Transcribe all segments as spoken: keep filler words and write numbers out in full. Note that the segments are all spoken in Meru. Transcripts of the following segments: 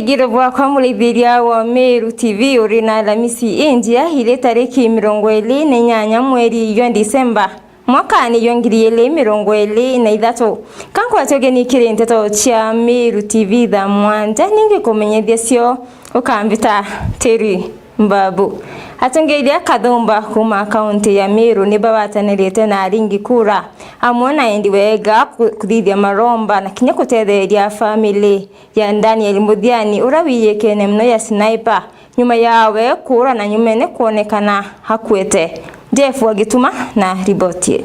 Igiro bwakwa muraithiria wa Meru T V, uri na Alamisi injia iri tariki mirongo iri na inyanya mweri jwa Disemba, mwakani jwa ngiri igiri mirongo iri na ithatu. Ka nkwate ugeni kiri nteto cia Meru T V thaa mwanja, ningi kumenyethia cio ukambita Teri Mbabu. Atongeria Kathumba kuuma kaunti ya Meru ni bagwatanirite na aringi kura amwe na endi wega ku-, kuthithia maromba na kinya kutetheria family ya Daniel Muthiani, uria wiyikene mono ya Sniper, nyuma yawe kuura na nyumene kwonekana akuite. Jeff wa Gituma na riboti ii.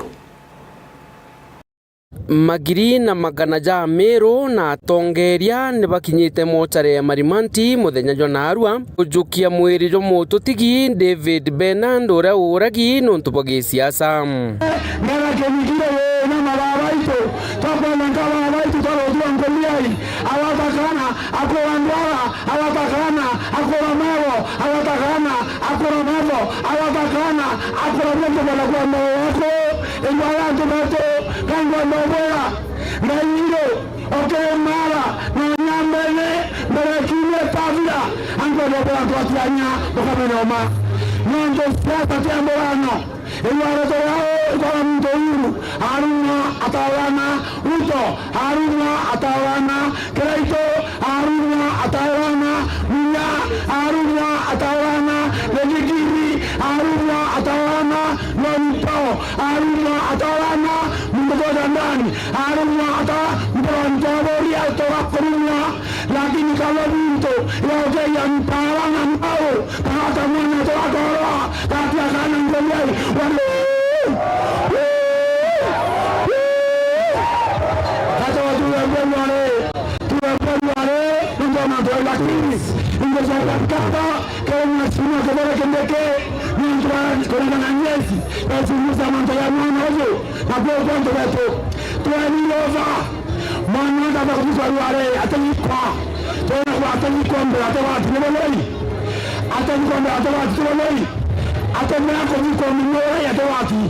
Magiri na magana ja Ameru na atongeria ni bakinyite mochari ya Marimanti muthenya jwa naarua kujukia mwiri jwa mututigi David Bernard uria uuragi nontu bwa gisiasa. Ngara kinyikire ii na mababa baitu, twakwenda nka baba baitu twarotwa nkuliai, awatakana, akura ndwara, awatakana, akura mebo, awatakana, akura mebo, awatakana, akura bia nkwenda kwenda wako, irwa ya antu betu, kangwenda ubwira, Ngai iru, ukiri mara, na nyambene, mbere kiumia tabira, ankwenda ubwira antu atianya, ukamenya uma. Nontu siasa tia mburano, Iwareto riao ikora muntu Uhuru, arumwa ataurana, Ruto, arumwa ataurana, Kiraitu, arumwa ataurana, Munya, arumwa ataurana, Rethikiri, arumwa ataurana, Norito, arumwa ataurana, muntu toja ndani, arumwa ata, mpura ntoboria toga kurumwa, Lakini kaba bintu yaokeria mpara na mbau, tata mwana twakorwa, tata kana ngoliai, wale. Hata watu wa Februari, tu wa Februari, ndio maana tu, lakini ndio sasa kata, kwa mheshimiwa Kithure Kindiki, ni mtu wa kulingana na nyesi, basi mzee mtu ya mwana huyo, na kwa kwa mtu wetu, tuwe ni roho. Mwana aka athikwa ruare, ategikwa. Twena kwa ategikwa mbere, ategwa ati ni boloi. Ategikwa mbere, ategwa ati ni boloi. Ategwa kuthikwa mbere, ategwa ati.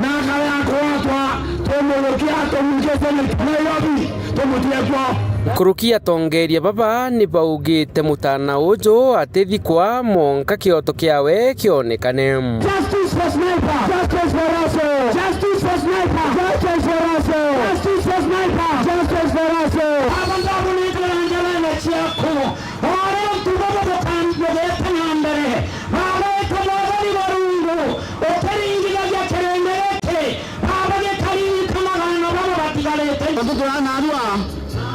Na akare akwatwa, tumurukia, tumwike Senate Nairobi, tumutie kwa. Nkuruki atongeria baba ni baugite mutana uju atithikwa mwanka kioto kiawe kionekane. Justice for Sniper! Justice for Russell! Justice for Sniper! Justice for Russell! Justice for Sniper! Justice for Russell! Baba, ndabunite na njarene ciaku. Oro ntugo bugukambia gete na mbere. Baba, ita Mwathani Murungu, utiringithagia kirindi giki. Baba, gitaririkanaga na baba batigarite. Tuturana arua.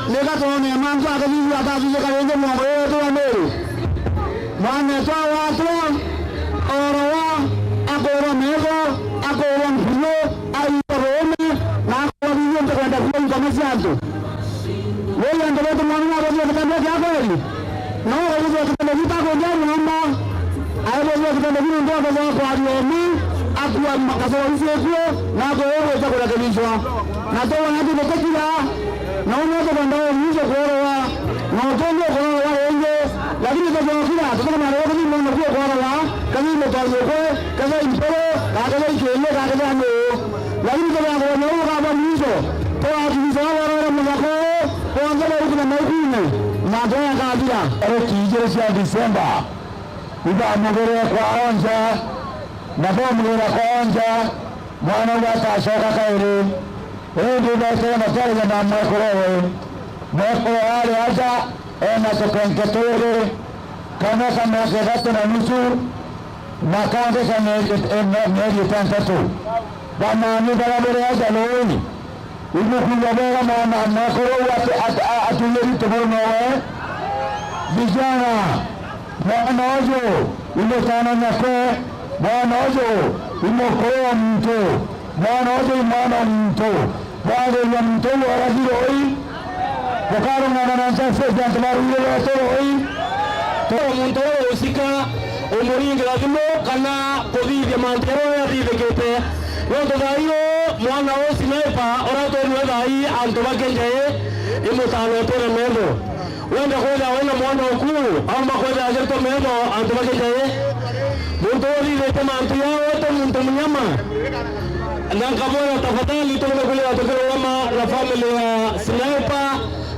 Nika twone mantu akithithia atathithika ringi mugongo juu wetu wa Meru. Mwanetwa watwa, orowa, akurwa metho, akurwa mpuru, aitwa ruume, na akurwa bibi ntukwenda kuua nkoma cia antu. Wei antu betu mwana nabothua kitendo kia kweli? No ukabothua kitendo kiu takundia mwana. Aibozua kitendo kiu nontu akothagwa kwaria uma, akua makasoro icio ikuo, na akwigwita kurekebishwa. Na twona tu tutikira, na umwe tukwenda umwicio kuorowa, na utungi ukuorowa ringi, lakini tugiokira, tutikumanya guku thimbone kuo kuorowa, kathi mutonyi ukwe, kathi mpuru, kana kathi ikiingi, kana kathi anuu. Lakini tugakorwa na uu ukaba mwico, tugakinyisa aba barore muthaka uu, bonthe baukume maukuine, na antu aya akathira. Tariki ijiri cia Disemba, ibamugire kwaonja, na bomugire kwaonja, mwana uu atacoka kairi. Indi beetire na twaragia na mwekuru uu. Mwekuru ari aja, ena tukenke twiri, kamwe ka miaka ithatu na nusu, na kangi ka mieri, eh, mieri itantatu. Banani baria buri aja ruuni, ibukwigua bwega mwana mwekuru uu ati-, ati-, a-, atunyiri tubu nowe? Vijana, mwana uju i mutana nyakwe, mwana uju i mukuru wa muntu, mwana uju i mwana wa muntu. Bwathithia muntu uu oragirwe ui, bukarungama na justice antu baruire betu ui. Toro muntu uu usika umuringira thimu kana kuthithia mantu jaria athithikite. Nontu thaa ii mwana uu Sniper uria twonire thaa ii antu bakinjai i mutana utire metho. Wenda kwithirwa wina mwana oku, aumba kwithirwa agitwa metho antu bakinjai. Muntu uthithitie mantu jao ti muntu munyama. Na nkamwira, tafadhali, tuumbe kwithirwa tukirugama na family ya Sniper,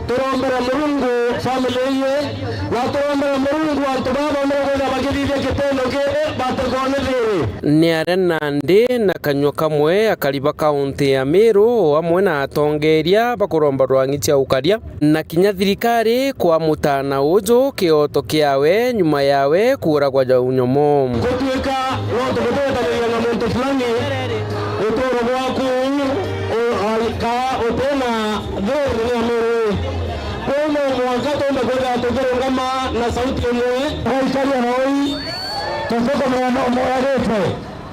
Turombere Murungu family iye, na turombere Murungu antu baba baumire kwithira bakithithia kitendo kii batikone thiri. Ni aria nandi na kanyua kamwe akari ba kaunti ya Meru o amwe na atongeeria bakuromba rwang'i cia ukaria na kinya thirikari kwa mutana uju kioto kiawe nyuma yawe kuuragwa ja unyomo. Gutuika no tugutethaniria na muntu fulani, uturo bwaku u-, a-, ka utina thiri ya mwiri. Kwou no mwanka tumbe kwithira tukirungama na sauti imwe. Aikari a Roi, tutikumenya no mooragite,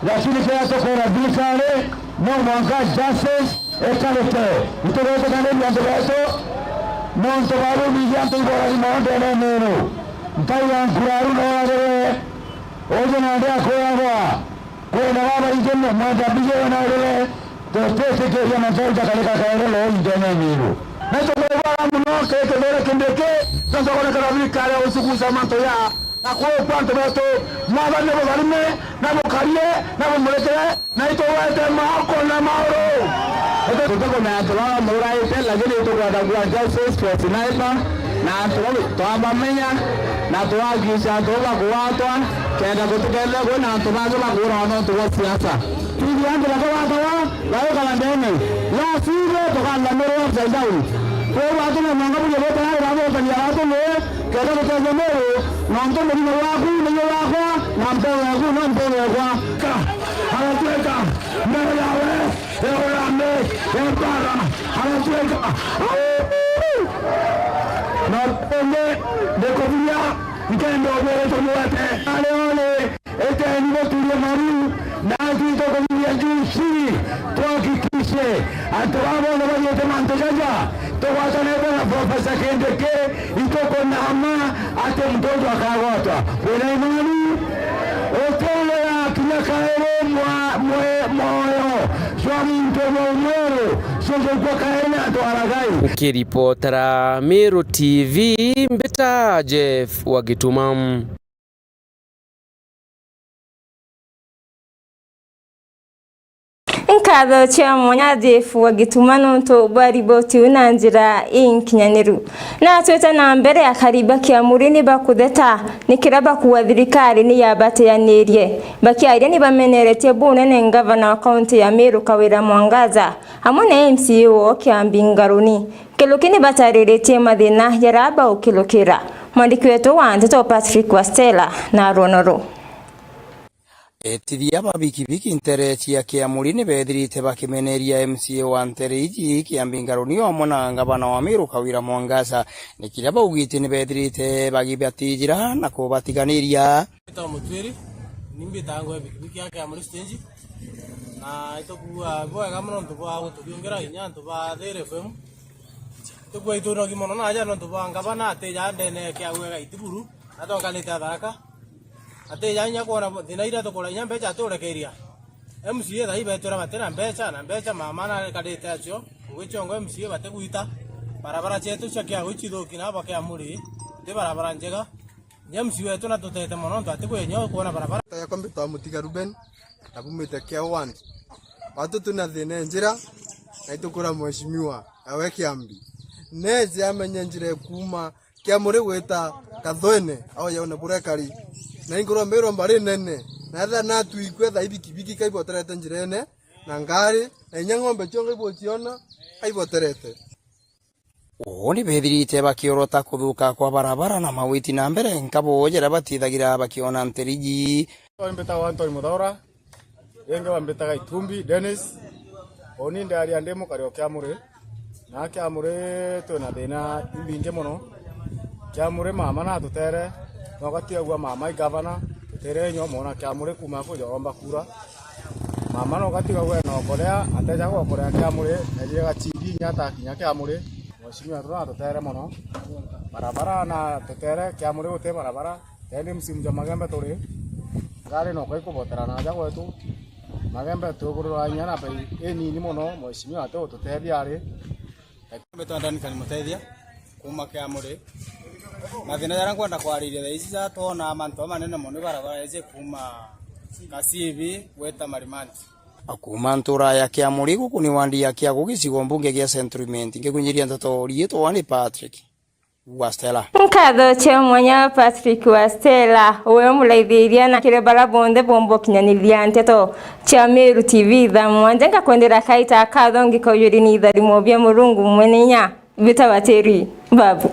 lakini kiria tukwira thirikari, no mwanka justice ikarite. Itugwitikaniria antu betu, nontu bwa bubingi antu iboragi mono ndene ya Meru. Nkai wa nkuraru nooragirwe, uju nandi akwiragwa. Kwina babaingi mono, mwenda mbiji we naurire, tutitikiria mantu jau jakarika kairi Roi ndene ya Meru. Na tukwibwara mono kiri kithure Kindiki, tontu kwonekana thirikari ya gucuguca mantu ja na kuukua antu betu. Mwathani abutharime, na bukarie, na bumurikire, na itugwete maoko na mauru. Tutikumenya antu baba bauraite, lakini itukwenda kuwa justice for Sniper, na antu bau twabamenya, na twahakikisha antu bau bakugwatwa, kenda gutikethire kwina antu bangi bakuurawa nontu bwa siasa. Twithie antu bakugwatwa, bagikara ndene. La sivyo, tukaangamirwa upside down. Kwou antu no mwanka buje botara irathokania watu ni, kenda tutethia Meru, nontu murimo waku niyo wakwa, na mpeo yaku no mpeo yakwa. Ka, agatweka, mbere yawe, ya urame, ya mbara, agatweka. Na ungi, ndikubiria, nkenda ubwire tumwete. Ari ori, Eteni buturie maru, na itwi tukuthithia juu chini, tuhakikishe antu baa bonthe bathiite mantu jaja, tugwatanite na Professor Kindiki, itukunama ati muntu uju akagwatwa. Wina imani? Utirira kinya kairi mwa-, mwe-, mwoyo jwa muntu umwe mweru, jujukua kairi ni antu aragai. Nkiripotera Meru T V, mbita Jeff wa Gituma. Nkatho cia mwanya Jeff wa Gituma nontu bwa riboti iu na njira inkinyaniru. Na twite na mbere, akari ba Kiamuri ni bakutheta ni kiria bakuuga thirikari ni yabateanirie. Bakiaria ni bameneretie bunene ngavana wa kaunti ya Meru Kawira Mwangaza amwe na M C A wao Kiambi Ngaruni. Kiluki ni batariritie mathina jaria baukilukira. Mwandiki wetu wa nteto Patrick Wastela na rwono ruu. Etithia ba bikibiki ntere cia Kiamuri ni beethirite bakimeneria M C A wa ntere iji Kiambi Ngaruni amwe na ngavana wa Meru Kawira Mwangaza, ni kiria baugite ni beethirite bagibatijira na kubatiganiria. Mbitagwa Mutwiri, ni mbitangwa bikibiki ya Kiamuri stage, na itukuua bwega mono nontu bwa guturiungira inya antu ba Thiiri F M. Itukuua itunogi mono na aja nontu bwa ngavana atija ndene kia gwega itiburu, atonganite athaka. Atija inya kwona thina iria tukura inya mbeca aturekeria. M C A thaa ii betwira batina mbeca, na mbeca mama na arikarite acio, ugichongo M C A batigwita. Barabara cietu cia Kiamuri icithuki na ba Kiamuri, ti barabara njega. James wetu na tutete mono, nontu atikwenya kwona barabara. Yakwa mbitwa Mutiga Ruben, na bumite Kiau one. Watu tuna thina njira, na itukura mheshimiwa, awe Kiambi. Neze amenye njira ekuuma Kiamuri gwita Kathwene, au yaone burekari. Na inkurwa mbirwa mbari nene, na etha natu ikwe tha ibikibiki kaiboterete njirene, na ngari, na inya ng'ombe ciongo ibuciona, kaiboterete. Uu ni bethirite bakiorota kuthuka kwa barabara na mawiti na mbere nkabo jaria batithagira bakiona nteriji. Mbitagwa Anthony Muthaura, ringi bambitaga Itumbi Dennis. Uni ndaria ndi mukari o Kiamuri, na Kiamuri twina thina imbingi mono. Kiamuri mama natutere, na ugatigagua mama i gavana, tutere inya umwona Kiamuri kuuma kuja uromba kura. Mama no gatiga we no korea, ateja go korea Kiamuri, ejire gachibi inya atakinya Kiamuri, mheshimiwa tu na tutere mono. Barabara na tutere Kiamuri guti barabara, tendi msimu ja magembe turi, ngari no kai kubotera na aja gwetu. Magembe tugurirwa inya na bei inini mono, mheshimiwa tu tutethia ari. Mbitwa Duncan Mutethia, kuuma Kiamuri. Mathina jaria nkwenda kwariria thaa ici ja twona mantu amanene mono ni barabara iji kuuma Kasibi gwita Marimanti. Akuuma ntura ya Kiamuri guku ni wandi ya Kiagu gicigo mbunge gia Central Imenti, ngikunyiria nteto riitwa ni Patrick Wastela. Nkatho cia mwanya Patrick Wastela, uwe muraithiria na kiri bara bonthe bomba ukinyaniria nteto cia Meru T V thaa mwanja, ngakwendera kaita katho ngikaujuri ni itharimo bia Murungu mwene inya bitabatiri babu.